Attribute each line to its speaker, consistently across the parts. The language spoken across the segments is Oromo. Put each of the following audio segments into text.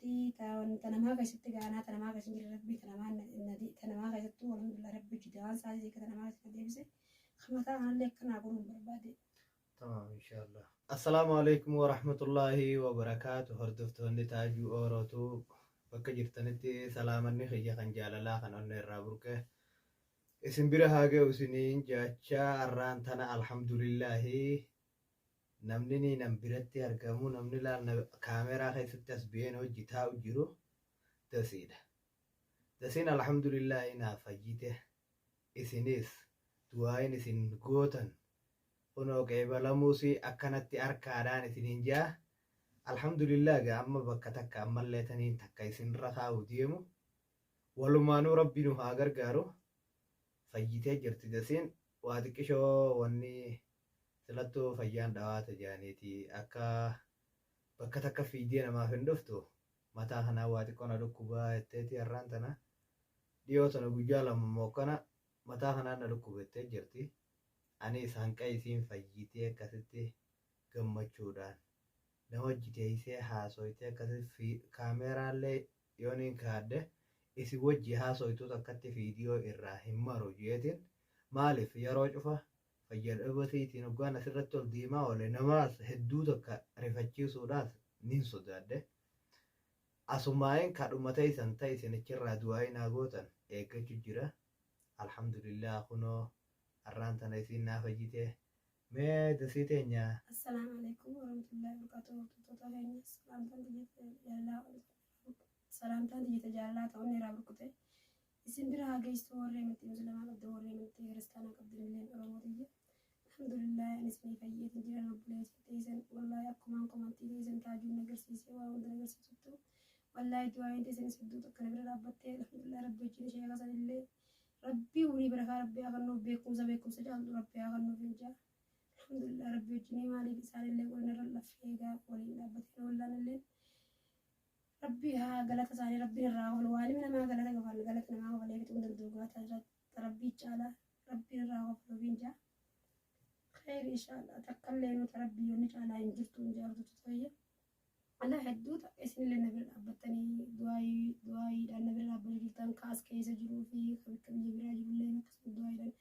Speaker 1: keessatti ta namaa keessatti gaanaa ta namaa keessa hin jirre rabbi ta namaa ta namaa keessattuu alhamdulillah rabbi hojii dawaan isaa ta namaa keessatti na deebise kan mataa kanallee akka naa godhuun barbaade.
Speaker 2: Tamaam inshallah. Assalaamu alaikum warahmatullaahi wabarakaatu. Hordoftoonni Taajuu Oorootuu bakka jirtanitti salaamanni kiyya kan jaalalaa kan onnee irraa burqe isin bira haa ga'u isiniin jechaa, arraan tana alhamdulillaahi namni ni nan biratti argamu, namni laal kaameraa keessatti as ba'een hojii taa'u jiru Dasiidha. Dasiin alhamdulillaahi naaf fayyite. Isinis du'aayin isin gootan kunoo qeebalamuus akkanatti harkaadhaan isiniin jaa. Alhamdulillah gaa amma bakka takka ammallee taniin takka isinirra kaa'u deemu. Walumaanuu rabbi nu haa gargaaru. Fayyitee jirti Dasiin, waa xiqqishoo wanni silattuu fayyaan dhawaata jaaniiti, akka bakka takka fiidee namaaf hin dhuftu. Mataa kanaa waa xiqqoo na dhukkubaa jetteeti, har'aan tana dhiyoo tana guyyaa 2 mookkana mataa kanaan na dhukkubettee jirti. Anis hanqa isiin fayyitee akkasitti gammachuudhaan nama hojii teessee haasoytee akkasitti kaameeraallee yooniin kaadhe isin wajji haasoytuu takkatti viidiyoo irraa hin maru jeetiin, maaliif yeroo cufa fayyadhabasiitiin hoggaan asirratti ol deemaa oole namaas hedduu takka rifachiisuudhaas nin sodaadhe. Asumaayin kadhuma teessan ta'e isinichirraa du'aa'ii naa gootan eeggachu jira. Alhamdulillah kunoo har'aan tana isiin naa fayyite. Mee Dasii teenya.
Speaker 1: Assalaamu alaikum warahmatullahi wabarakatuh. Hordoftoota keenya, salaamtaan tiyya jaalalaa, salaamtaan tiyya jaalalaa ta'uun irraa burqute isin bira haa geessu. Warri amantii musliimaa qabdu, warri amantii kiristaanaa qabdu illeen, Oromoo tiyya, alhamdulillah ani isinii fayyeetin jiran. Obboleessi teessan wallaahi akkumaan komantii teessan Taajuun agarsiisee waa hunda agarsiisuttu, wallaahi du'aayin teessanis hedduu takka na bira dhaabbattee. Alhamdulillah rabbi wajjin ishee kasanillee rabbii umurii barakaa rabbii haa kennuuf, beekumsa caaltu rabbii haa kennuuf hin jaa. Alhamdulillah rabbi wajjin maaliif isaanillee godhina irra laffee egaa waliin dhaabbatee wallaan illee rabbi haa galata isaanii rabbiin irraa kafalu. Waan ilmi namaa galata kafal, galata namaa kafalee fixuu hin danda'u, galata rabbii caalaa rabbiin irraa kafaluuf hin jaa. Khayr inshallah, takkallee nuti rabbii yoonni caalaa hin jirtu hin jaa. Hordoftoota kiyya, Allah hedduu takka isinillee na bira dhaabbattanii du'aayiidhaan na bira dhaabbachuu jirtan, kaas keessa jiruu fi bakka biyya biraa jirullee akkasuma du'aayiidhaan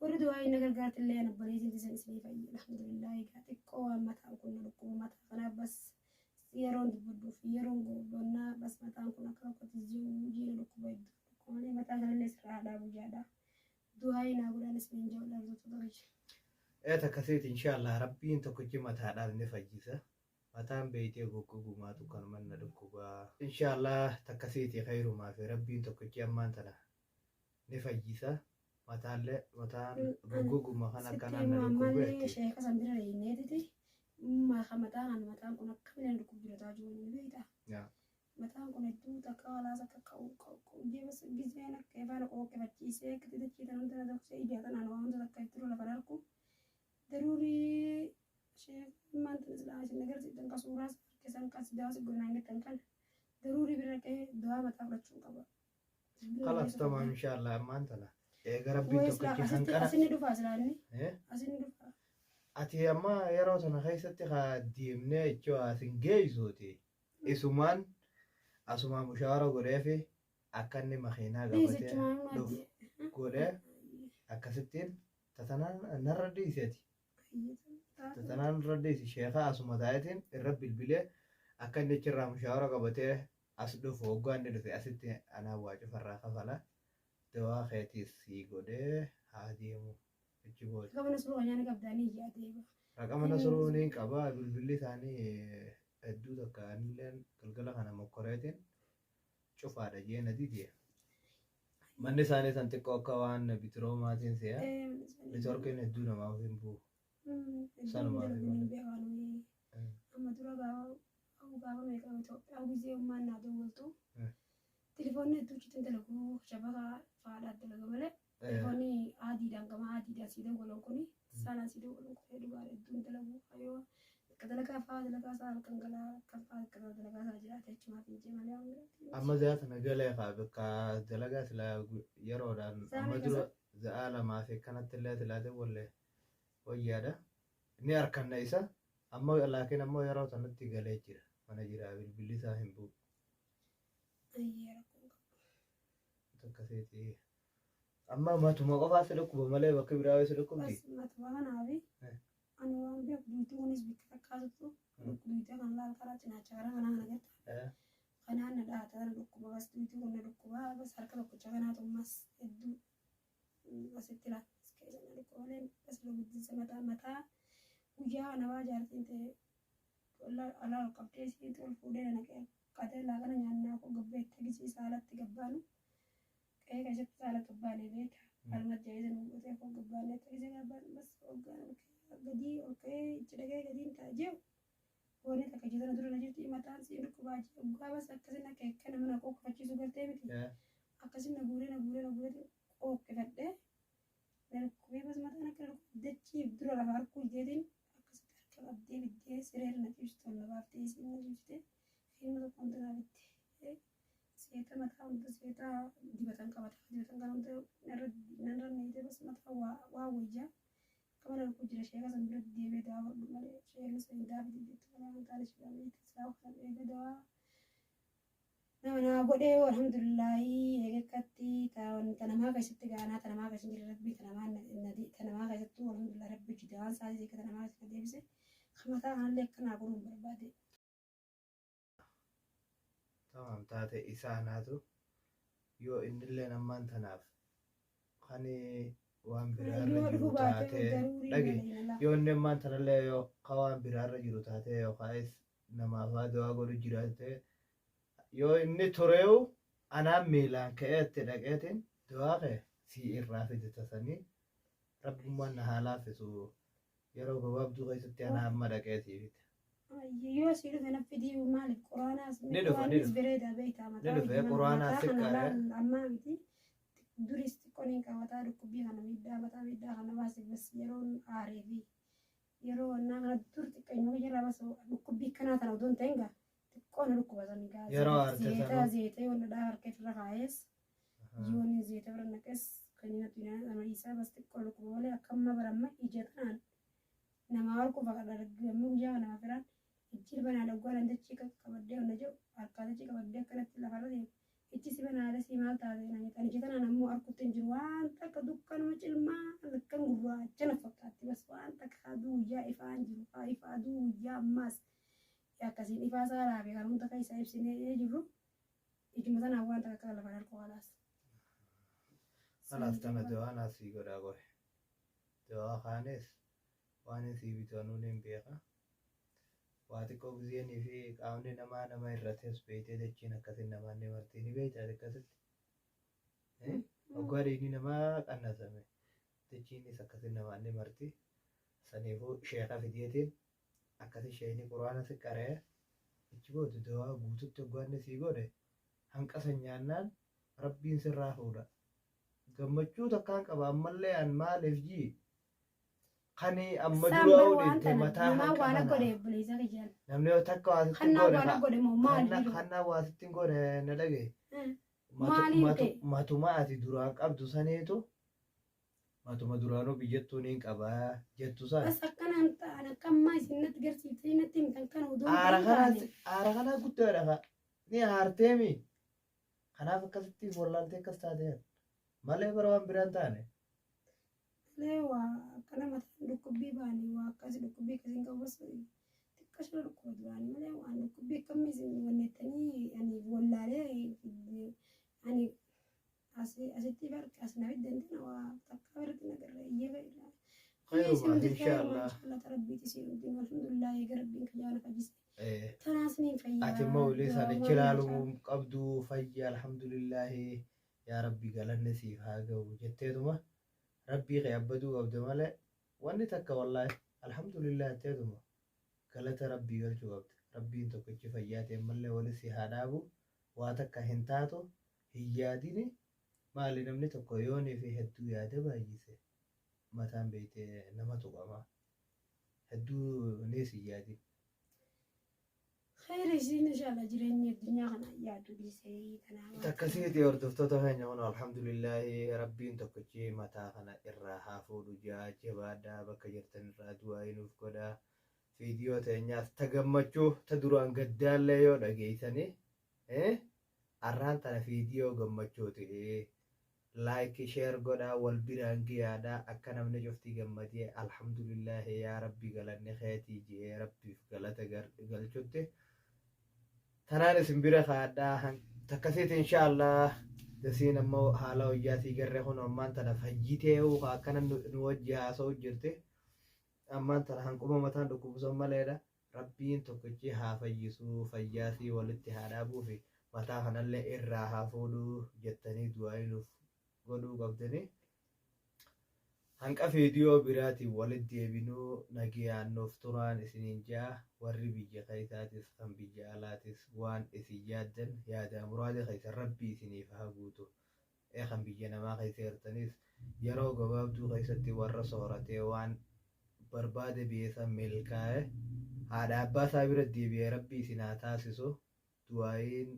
Speaker 1: warri du'aayii na gargaartillee ana obboleessin isin isinii fayyi. Alhamdulillah egaa xiqqoo waan mataan kun na dhukkuba, mataa kanaaf bas yeroon dubbadhuu fi yeroon gurguddonnaa bas mataan kun akka tokkotti jiru na dhukkuba, hedduu dhukkuba malee mataa kanallee sirraa dhaabu jaadha. Du'aayii naa godhaan isiniin jaalladha, hordoftoota kiyya.
Speaker 2: Ee, takkasiiti inshallah rabbiin tokkichi mataadhaaf ni fayyisa. Mataan beeytee goggogumaatu kanuman na dhukkubaa. Inshallah takkasiiti, khayrumaa fi rabbiin tokkichi ammaan tana ni fayyisa. Mataallee mataan goggoguma kan
Speaker 1: Sitti
Speaker 2: akkanaan na
Speaker 1: himu ammallee
Speaker 2: dhukkubeetti.
Speaker 1: Sheeka san bira reeyneetiti maka mataan mataan kun akkamillee na dhukkubu jira, Taajuu, ni beektaa?
Speaker 2: Yaa.
Speaker 1: Mataan kun hedduu takka walaas akka ka'u ka'u ka'u jeebas gizeen akka ifaan qooqqifachiisee akka dachii tan hunda na doksee ijaa tanaan waa hunda takka itti lafa arku daruurii sheeka maanta silaa isin agarsiiftan ka suuraa harkisan kan sidaas godhanaan jettan kan daruurii bira dhaqee du'aa mataa fudhachuun qaba.
Speaker 2: Khalas tamaam inshallah ammaan tana. Eega rabbiin
Speaker 1: Wayi silaa
Speaker 2: tokkichi
Speaker 1: asitti
Speaker 2: hanqana.
Speaker 1: asinni dhufaa silaanni
Speaker 2: Eh?
Speaker 1: asinni dhufaa.
Speaker 2: Ati amma yeroo sana keessatti haa deemnee jechuu asin geessuuti. Isumaan asumaan mushaara godheefi akka inni makiinaa qabatee dhufu godhee akkasittiin tatanaan narra dhiiseeti. Tatanaan narra dhiisi, sheekaa asuma taa'eetiin irra bilbilee akka inni achirraa mushaara qabatee as dhufu, hoggaa inni dhufe asitti anaa waa cufarraa kafala. Dawaa keetiis sii godhee haa deemu achi booda.
Speaker 1: Raqama Nasruu kan qabdaanii yaadee.
Speaker 2: Raqama Nasruu ni qaba, bilbilli isaanii hedduu takka anilleen galgala kana mokkoreetiin cufaadha jee na dide. Manni isaanii san xiqqoo akka waan bitiroomaatiin si'a. Networkiin hedduu namaaf hin bu'u. Sanumaaf malee.
Speaker 1: Amma dura gaafa meeqa Itoophiyaa gizee ummaan naa dawwaltu telefoonni hedduu chitin dalaguu, shabakaa faadhaa dalaga malee telefoonni adiidhaan gama adiidhaan sii dawwalan kuni saalaan sii dawwalan kun dhugaa hedduun dalagu. Ayoo akka dalagaa fa'aa dalagaa isaa halkan galaa kan fa'aa akka dalagaa isaa jiraate achumaaf hin jee malee waan biraati.
Speaker 2: Amma za'a tana galee kaa bakka dalagaa silaa yeroodhaan
Speaker 1: Za'a
Speaker 2: amma
Speaker 1: meeqa?
Speaker 2: Dura za'aa 2 fi akkanatti illee silaa dawwalle wayyaadha. Ni harkanna isa amma, laakiin ammoo yeroo sanatti galee jira, mana jira, bilbilli isaa hin bu'u.
Speaker 1: Ayyee rakkoon qabu.
Speaker 2: Akkasiiti. Amma matuma qofaa si dhukkuba malee bakka biraa si dhukkubdi.
Speaker 1: Bas matuma kanaafi ani waan beeku duutii kunis bikka takkaatuttu duutee kan laal karaa cinaacha karaa kanaa kana getta. Kanaan na dhaata na dhukkuba bas duutii kun na dhukkuba bas harka tokkicha kanaatu ammas hedduu asitti laal as keessa na dhukkuba malee bas guddinsa mataa mataa guyyaa kana waa jaartiin ta'e alaa ol qabdee isiitti ol fuudhee na naqee qatee laaqana nyaannaa koo gabbeetti gisii saalatti gabbaanu qe'ee keessatti saalatti obbaanee beekta. Almat jedhee nu godhee koo gabbaanee gisee gabbaan bas hoggaan ol ka'ee gadii ol ka'ee ichi dhagee gadiin ta'a jiru. Wanni takka jitana dura na jirti mataan siin dhukkubaa jee hoggaa bas akkasin akka akka nama na qooqfachiisu gartee miti. Akkasin na guuree na guuree na guuree qooqqifadhee na dhukkubee bas mataan akka na dhukkube dachiif dura lafa harkuu jeetiin akkasitti harka qabdee biddee sireerra na ciibsitu ol na baaftee isiin na ciibsite ilma tokko hunda naa bitte seeta mataa hunda seeta dibatan qabata dibatan kana hunda narra narra meeyte bas mataa waa waa wayyaa akka mana dhukkub jira sheeka san bira deebee dawaa fudhu malee sheekni san hin daafiti jettu malee waan taane shigaa meeyte silaa kana eegee dawaa nama naa godhee alhamdulillahi eegakkatti ta namaa keessatti gaanaa ta namaa keessa hin jirre rabbii ta namaa ta namaa keessattuu alhamdulillah rabbi hojii dawaan isaatii akka ta namaa keessatti deebise kan mataa kanallee akka naa godhuu hin barbaade.
Speaker 2: Tamam taate isaanaatu yoo innilleen ammaan tanaaf kan waan biraarra
Speaker 1: Yoo
Speaker 2: jiru
Speaker 1: dhufuu baate
Speaker 2: taate
Speaker 1: daruurii
Speaker 2: dhage
Speaker 1: malee hin alaa.
Speaker 2: yoo inni ammaan tanallee yoo ka waan biraarra jiru taate yookaayis namaaf haa du'aa godhu jiraate yoo inni tureewu anaan miilaan ka'ee itti dhaqeetiin du'aa kee sii irraa fide tasanii rabbummaan na haa laaffisu yeroo gabaabduu keessatti anaa amma dhaqee sii fide.
Speaker 1: Yoo sii dhufe na fidii maaliif quraanaas
Speaker 2: Ni dhufa ni
Speaker 1: quraannis
Speaker 2: dhufa
Speaker 1: bareeda beektaa
Speaker 2: ni
Speaker 1: mataa
Speaker 2: dhufe
Speaker 1: wajjin
Speaker 2: quraanaa
Speaker 1: mataa kana
Speaker 2: siqqaadha.
Speaker 1: laal ammaa miti duris xiqqoon hin qabataa dhukkubbii kana miidhaa mataa miidhaa kana baase bas yeroon aaree fi yeroo annaa kana dur xiqqeenyuma jirra bas dhukkubbii kanaa tana utuu hin ta'in gaa xiqqoo na dhukkubatan gaa
Speaker 2: Yeroo aarte
Speaker 1: zeeta
Speaker 2: sanuu.
Speaker 1: zeeta yoo dhadhaa harka irra kaa'es yoon zeeta bira naqes kan inni addunyaa isaa bas xiqqoo dhukkuba malee akka amma baramma ija tanaan namaa ol qofa kan argamu guyyaa kana firaan ijji banaa dhaggaa dachii qabadhee hunda jiru harkaa dachii qabadhee akkanatti lafarra deemu ijji si banaadha si maal taate naan jedhan ija tanaan ammoo harkutti hin jiru waan takka dukkanuma cilmaa halkan gurraacha na fakkaatti bas waan takka aduu guyyaa ifaa hin jiru ifa aduu guyyaa ammaas akkasiin ifaa isaa laafe kan hunda keessa ibsinee jirru ijuma tanaan waan takka akka lafaan harku halaas.
Speaker 2: Kalaas tana du'aa naa sii godhaa qohe. Du'aa kaanis waan hin sii bitu anuun hin beeka. Waa xiqqoo gizeenii fi qaamni namaa nama irrates beeytee dachiin akkasin namaan ni marti ni beeyta akkasitti. Hoggaa dhiigni namaa qannasame dachiinis akkasin namaan ni marti. Saniifuu sheeka fideetiin akkasi sheekni quraana si qaree achi booda du'aa guututti hoggaa inni sii godhe hanqa san nyaannaan rabbiin sirraa fuudha. Gammachuu takkaan qaba ammallee an maaliif jii kan amma
Speaker 1: Isaan
Speaker 2: duraa
Speaker 1: bar waan
Speaker 2: odeette
Speaker 1: tana
Speaker 2: mataa
Speaker 1: namaa
Speaker 2: hanqa
Speaker 1: waan
Speaker 2: kanaaf
Speaker 1: godhe obboleessa kiyyaan.
Speaker 2: namni yoo takka waa sitti hin
Speaker 1: Kannaa
Speaker 2: goone
Speaker 1: waan godhe moo maal jiru?
Speaker 2: kannaa waa sitti hin goone na dhagaye.
Speaker 1: Maaliin ta'e?
Speaker 2: Matuma ati duraan qabdu saniitu matuma duraanuu biyyattuu niin qabaa jettu san.
Speaker 1: Bas akkanaan ta'an akka ammaa isin natti garsiiftanii natti himtan kana odoo hin
Speaker 2: Aara
Speaker 1: ta'in
Speaker 2: kanaa
Speaker 1: taane.
Speaker 2: aara kanaa guddaadha ka ni aarteemi kanaaf akkasitti wallaaltee akkas taateen malee bara waan biraan taane.
Speaker 1: Malee waa akkana mataan dhukkubbii baane waa akkasi dhukkubbii akkasiin qabu bas xiqqaa shira dhukkuba duraanii malee waan dhukkubbii akkamii isin wanneettanii ani wallaalee ani asitti barqa as na fiddan waa takka biratti nagarra iyyee fayyada.
Speaker 2: Khayrumaaf inshaallah.
Speaker 1: Inshallah rabbiiti isin hundinuu alhamdulillah eega rabbiin kiyyaa na fayyise. Tanaas niin fayyaa.
Speaker 2: Ati immoo ulee sanichi ilaaluu qabdu fayya alhamdulillahi yaa rabbi galanni siif haa ga'u jetteetuma rabbii kee abbaduu qabda malee wanni takka wallaahi alhamdulillah jetteetuma galata rabbii galchuu qabda. Rabbiin tokkichi fayyaa ta'e mallee wali si haa dhaabu waa takka hin taatu hin yaadini maali namni tokko yoonii fi hedduu yaada baay'ise mataan beeytee nama tuqama hedduu niis hin yaadin.
Speaker 1: Khayri isiin inshallah jireenya addunyaa kana yaadu dhiisee tanaa.
Speaker 2: Akkasiiti hordoftoota keenya kun alhamdulillahi rabbiin tokkichi mataa kana irraa haa fuudhu jaa jabaadhaa bakka jirtan irraa du'aa nuuf godhaa. Viidiyoo teenyaas ta gammachuu ta duraan gaddaallee yoo dhageessanii Arraan tana fiidiyoo gammachuuti. Like, share godhaa, wal biraan giyaadha, akka namni cufti gammadee alhamdulillahi yaa rabbi galanni keetii ji'ee rabbiif galata galchutti. Tanaan isin bira kaadhaa takkasiiti inshaallah. Dasiin ammoo haala wayyaasii garree kun ammaan tana fayyitee akkana nu wajji haasa'u jirti. Ammaan tana hanquma mataan dhukkubsan maleedha. Rabbiin tokkichi haa fayyisuu, fayyaasii walitti haa dhaabuu fi mataa kanallee irraa haa fuudhuu jettanii du'aa nuuf godhuu qabdanii. Hanqa viidiyoo biraatiin walitti deebinuu nagayaan nuuf turaan isiniin ja'a. Warri biyya keessaatis kan biyya alaatis waan isin yaaddan yaadaa muraada keessa rabbi isiniif haa guutu. Ee kan biyya namaa keessa jirtanis yeroo gabaabduu keessatti warra sooratee waan barbaade biyya milkaa'e haadha abbaa isaa bira deebi'ee rabbi isin haa taasisu. Du'aa'iin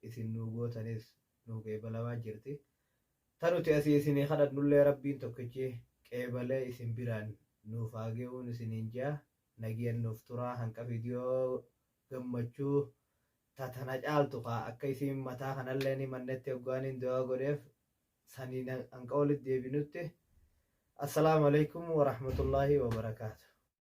Speaker 2: isin nuu gootanis nuu qeebalamaa jirti. Ta nuti asii isinii kadhannullee rabbiin tokkichi qeebalee isin biraan nuuf haa ga'uun isiniin ja'a. Nagayaan nuuf turaa hanqa viidiyoo gammachuu tatana caaltu kaa akka isin mataa kanallee ni mannetti hoggaaniin du'aa godheef saniin hanqa walitti deebinutti. Assalaamu alaikum warahmatullaahi wabarakaatu.